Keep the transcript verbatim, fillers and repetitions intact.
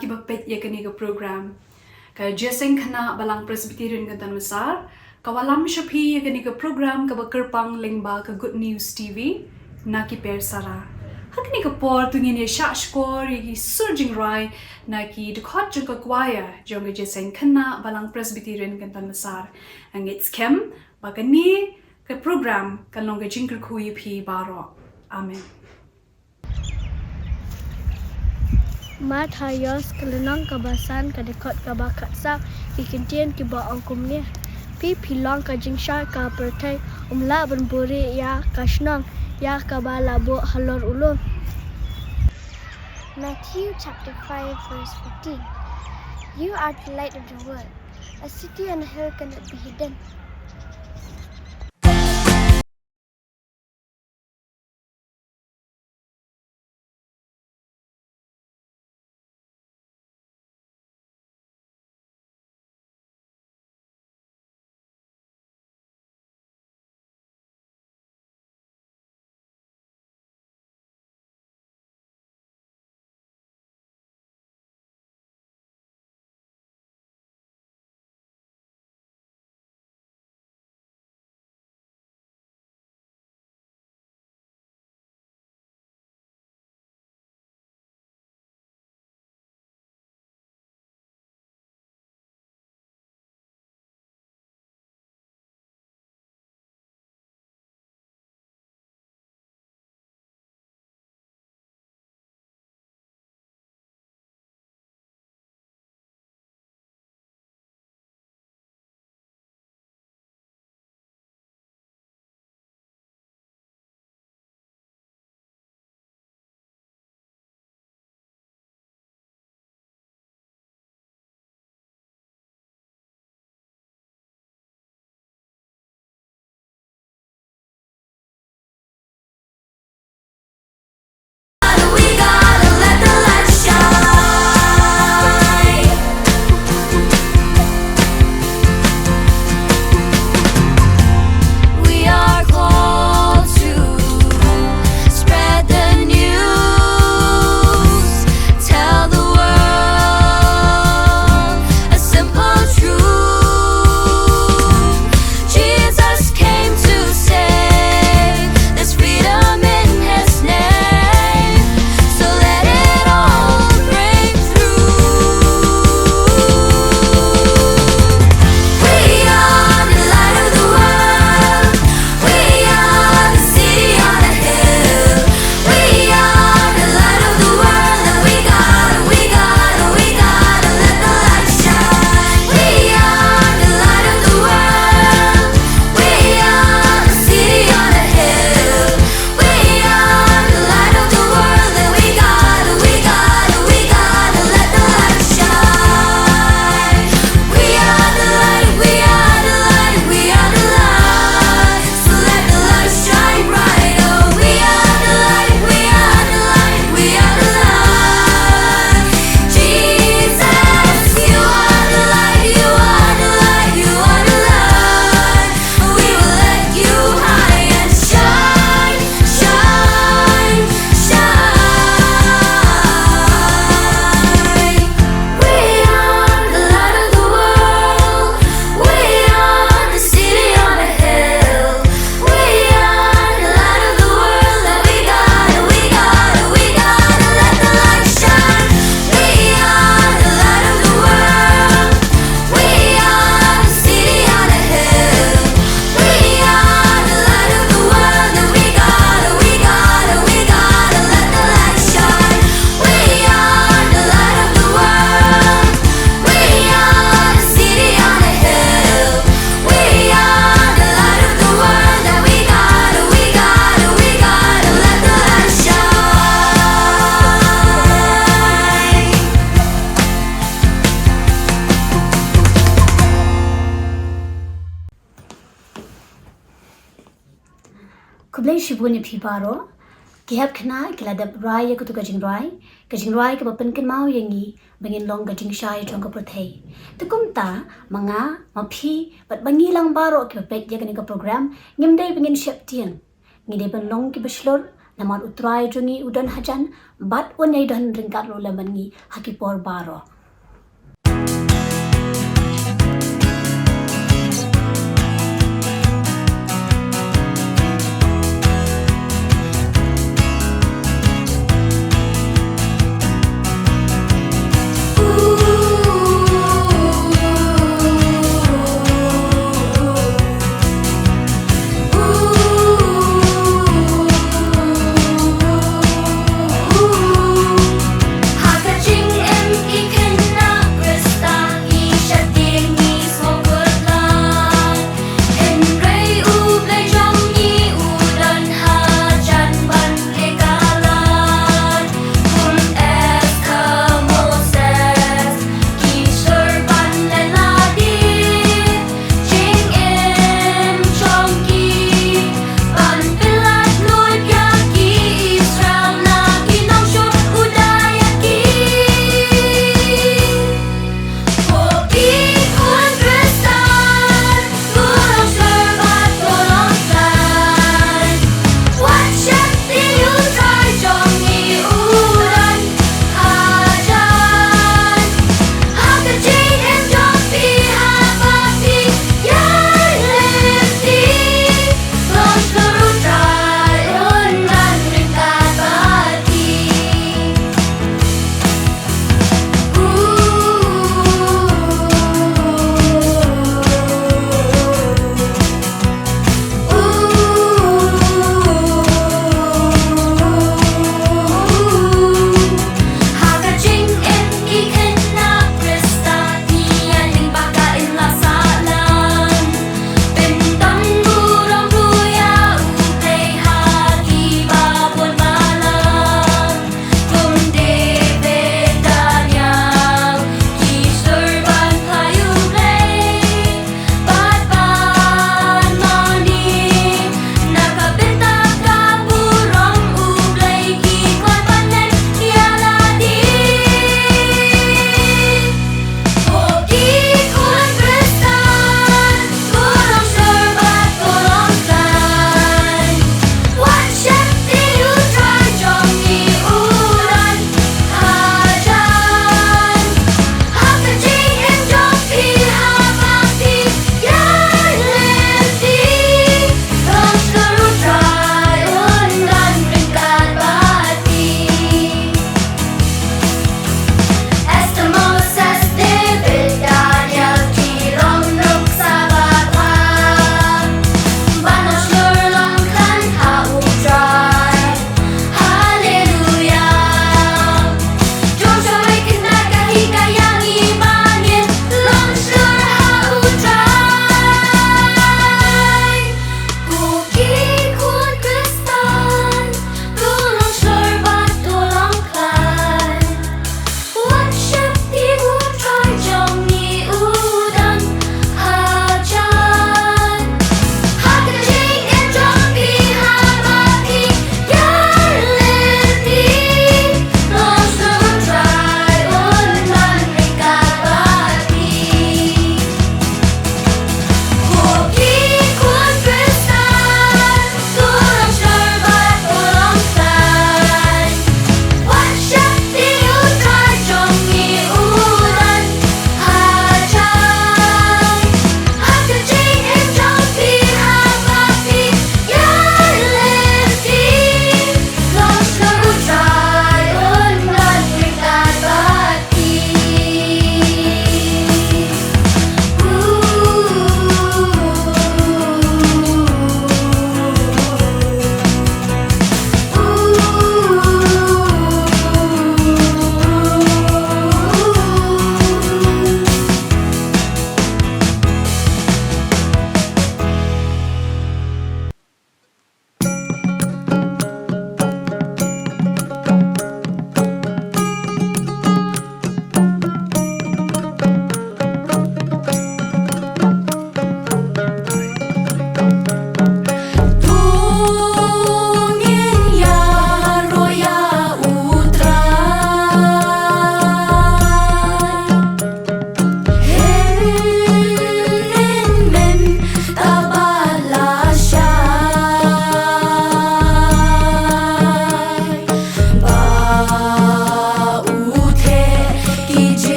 Kiba peit ïa kane ka program. Ka Jingïaseng Khynnah Balang Presbyterian Kynton Massar ka wallam sha phi ïa kane ka program kaba kyrpang lyngba ka Good News T V na ki Persara. Ha kane ka por to ngin ïa shah shkor ïa ki sur jingrwai na ki dkhot jong ka choir jong ka Jingïaseng Khynnah Balang Presbyterian Kynton Massar. Nga ngeit skhem ba kane ka program kan long ka jingkyrkhu ïa phi baroh. Amen. Mathaios ka lynnong kaba san ka dkhot kaba khatsaw, ki ktien kiba ong kumne: Phi phi long ka jingshai ka pyrthei, ym lah ban buhrieh ïa ka shnong ïa kaba la buh halor u lum. Matthew chapter five verse fourteen. You are the light of the world. A city on a hill cannot be hidden. We are called to spread the news, tell the world a simple truth. Jesus came to save, there's freedom in his name. So let it all break through. We are the light of the world. We are the city on a hill. We are the light of the world, and we gotta, we gotta, we gotta let the light shine. We are the light of the world. We are the city on a hill. We are the light of the world, and we gotta, we gotta, we gotta let the light shine. We are the light, we are the light, we are the light. So let the light shine bright. Oh, we are the light, we are the light, we are the light. Jesus, you are the light, you are the light, you are the light. We will let you high and shine, shine, shine. We are the light of the world. We are the city on a hill. We are the light of the world, and we gotta, we gotta, we gotta let the light shine. We are the light of the world. We are the city on a hill. We are the light of the world, and we gotta, we gotta, we gotta let the light shine. We are the light of the world. We are the city on a hill. We are the light of the world, and we gotta, we gotta, we gotta let the light shine. Khublei shibun ïa phi baroh. Ki hep khynnah ki la dep rwai ïa katu ka jingrwai, ka jingrwai kaba pynkynmaw ïa ngi ba ngin long ka jingshai jong ka pyrthei. Te kumta ma nga, ma phi bad ma ngi lang baroh kiba peit ïa kane ka program, ngim dei ba ngin sheptieng. Ngi dei ban long kiba shlur Namar U Trai jong ngi u don hajan bad un ïai don ryngkat ruh lem bad ngi ha ki por baroh.